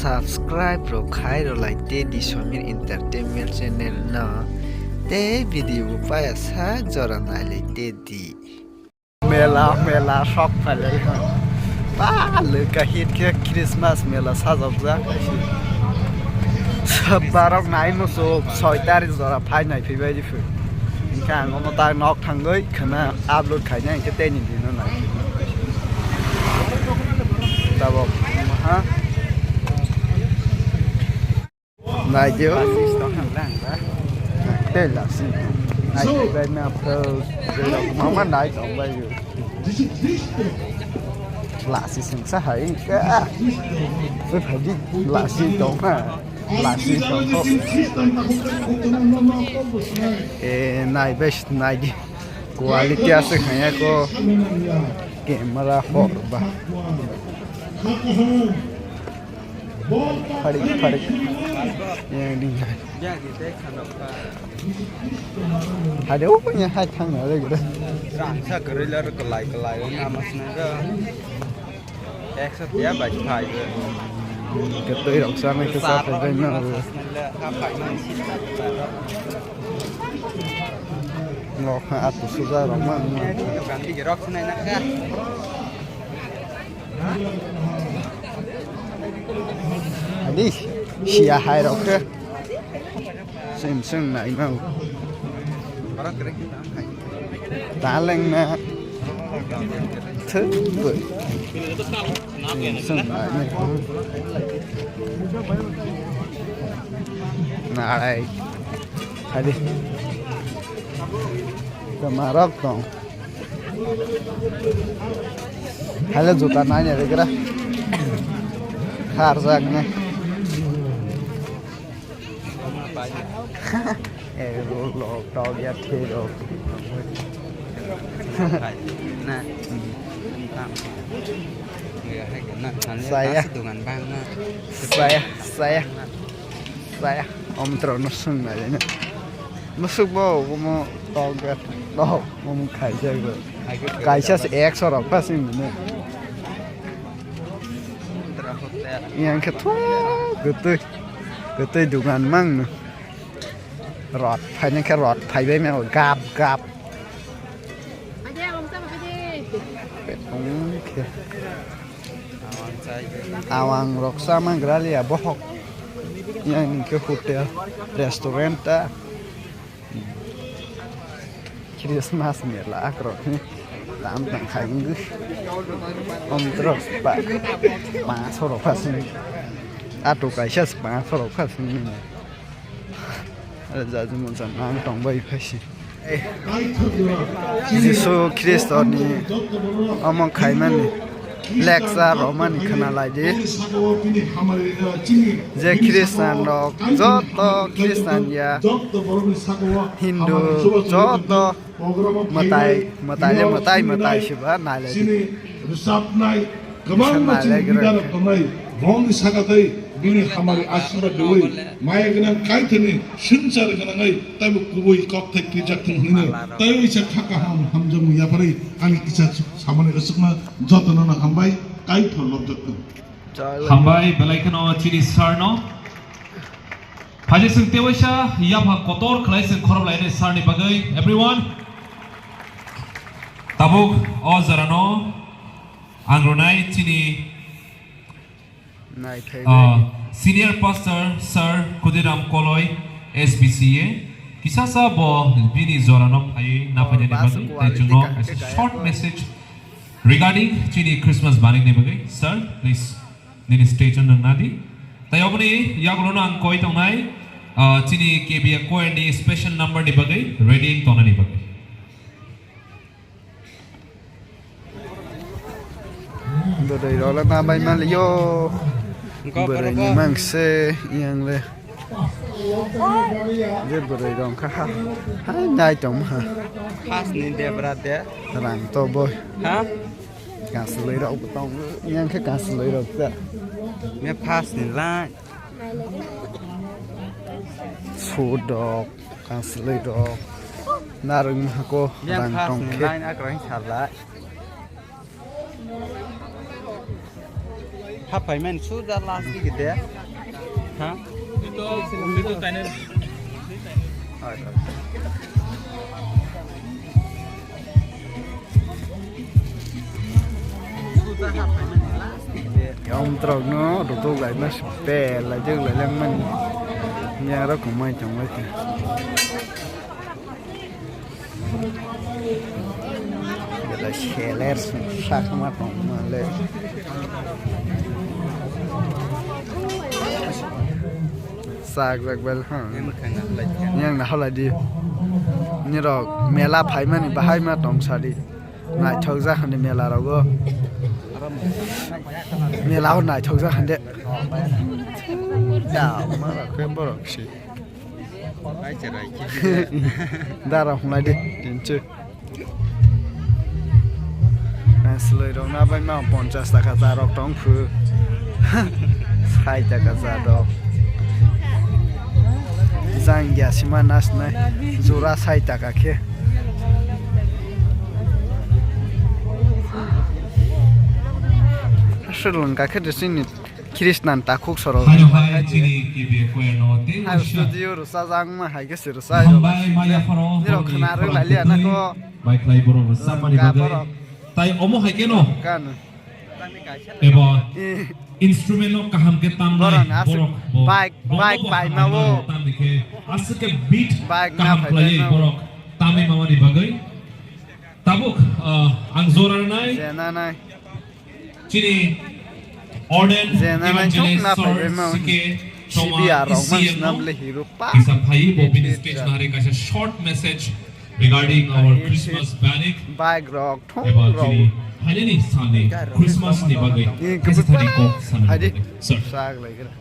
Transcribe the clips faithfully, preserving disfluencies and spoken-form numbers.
Subscribe rok khai rwlai te di Somir Entertainment channel no. Tei video bo paya sak jora nailai te di. Mela, mela, sok phailai. Ba, lwkha hit khe Christmas mela sajokjak. Barok nai muchuk soi tarik jora phai nai phaibai di phu. Hinkhe ang omo tak nok thangwi khwna upload khaina hinkhe tei ni dino nai. Tabok, ha? Nai di o. Tei lasi. Nai di bai na pho. Mama nai tong bai yo. Lasi sengsa hai ka. Bai phai di lasi tong ha. Lasi tong kho. E nai bai nai di. Quality aswk hanya ko. Camera hor ba. Pharik, pharik. Yang di. Hade o punya hai thang na le gure. Rangsa gorilla ro kalai kalai ro nama sna ga. Eksa dia bai phai. Ketoi rok sa mai kesa phai bai na. Ngok ha atu suja rok ma. Gandhi rok sna na ka. Adi, sia hai rok khe. Seng seng nai mau. Taleng na. Thuk. Seng seng nai mau. Nai. Adi. Kamarok tong. Hala juta nanya de kira. Kharjak ne. Eh, lo, lo, tau ya the lo. Na. Saya. Saya, saya. Saya, omtro no sung na le na. Musuk bo, omo tong ga, tong, omo khaijak bo. Kaisa se ekso rok pa sing ne. Yang khe thok gotoi, gotoi dugan mang no. Rot phaina khe rot phaibai ma gap gap. Omo khe. Awang rok sama gralia bohok. Yang ke hotel, restaurant ta. Christmas mela akrok ni tam tang khai ngu. Omtro pa, pa soro pa sini. Atu kaisa pa soro pa sini. Jaji monsa nang tong bai phaisi. Jisu Khristoni omo khaimani lecture romani khwnalai di. Je Khristan rok joto Khristan ya Hindu joto mwtai mwtai le mwtai mwtai siba nailai di. Rwchapnai kwbangma chini leader rok tongnai, borokni saka tei bini hamari asirwad rwui maya gwnang Kaitorni swngchar gwnangwi taibo kubui kok thai twijak thung hwnwi taibo isa kha kaham hamjakmung yapharwi ani kisa samani rwchapna jotono no hambai Kaitor lobjak thung. Hambai belai kheno chini sir no. Phaidi chwng tewaisa yapha kotor khlai chwng khorop lainai sir ni bagwi everyone. Tabuk o jora no ang rwnai chini, Naithai ah, bai. Senior Pastor Sir Khudiram Koloi S B C A. Kisasa bo bini jora no phaiwi na phainani bagwi tei chwngno kaisa short message regarding chini Christmas baring ni bagwi. Sir, please. Nini station nang nadi. Tai oboni yagulo no ang koi tongnai, ah, chini K B A choir ni special number ni bagwi, ready tongnani bagwi. Bwrwi rok le ma bai maliyo. Bwrwi ni mangse yang le. Je bwrwi rok kha ha. Hai nai tong ha. Khas ni debra de. Rang to boy. Ha? Kasloi rok bo tong, yang khe kasloi rok ta. Me phas ni lai. Sudok, kasloi rok. Narwng hako yang rang phas tong ni khe. Lai na kwrang salai. Hapai mani suja last digi de. Ha? Itu, itu tainai. Yom trok no, rutuk lai mas pel lai jeng lai lang mani. Yang rok kumai tong lai. Bela seler sakma tongma le. Sak jak bel ha. Yang na halai di. Nirok mela phaimani bahai ma tong sadi. Naithok jak hani mela rogo. Mela o naithok jak hande. Da ma rok ke borok si. Dara hwnlai di, tinchi. Sloi rok na bai ma ponchas taka cha rok tong phu. Sai taka cha rok. Jang ya sima nas nai. Jura sai taka khe. Sri Lanka khe de sini. Khristan takhuk sorok. Hano hai chini K B F Y no tei Hai waisa studio rwchajak wngma hai khe se rwchai rw Hambai lai maya sini. Pharo Nirok hamni khwna rw khorang lai liya na kwthwi ko. Bai khlai borok rwchapmani Ga bagwi. Borok. Tai omo hai kheno. Kan. Eba Eh. Instrument no kaham khe tamnai Borok aswk borok bo. Bike, Bono bike bo bai hambai ma o. Tamni khe aswk khe beat Bike na kaham phai khlaiwi bai ma o. Borok tamwi mamani bagwi. Tabuk, ah, ang jora rwnai. Jena nai. Chini Orden Jena nai Evangelist chukna Sir phaibai ma C K hini. Thoma C B R rok E C M mansina no bole hero pa. Kisa phai bo bini Hit stage hit na hari kaisa short message regarding our Hit hit. Christmas panic. Bike rok thong Eba rok. Chini phainani sani Christmas ni bagwi Ni kaisa thani kok sana Hadi. Sir. Sak lai gra.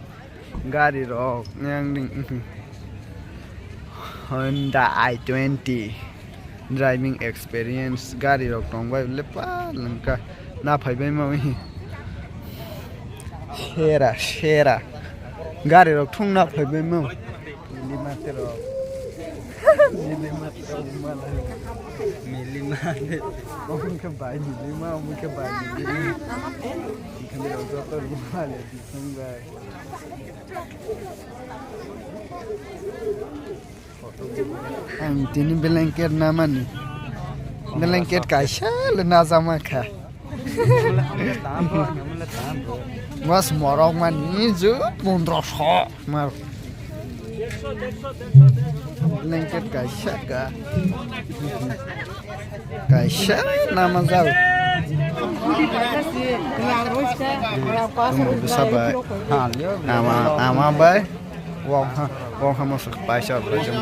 Gari rok yang ding. Honda I twenty. Driving experience gari rok tong bai le pa lengka na phai bai ma wi. Sera sera gari rok thung na phai bai ma. Mili mate rok. Mili mate rok ma la. Mili mate. Omo khe bai mili ma, omo khe bai mili ma. Khe rok joto ruma le bising bai. Ang tini blanket namani. Blanket kaisa le najama kha. Mas morok mani ju pondro so mar. Blanket kaisa ka. Kaisa nama jal. Tumu bisa bai. Ama, ama bai. Wong ha, wong ha mosok paisa operation.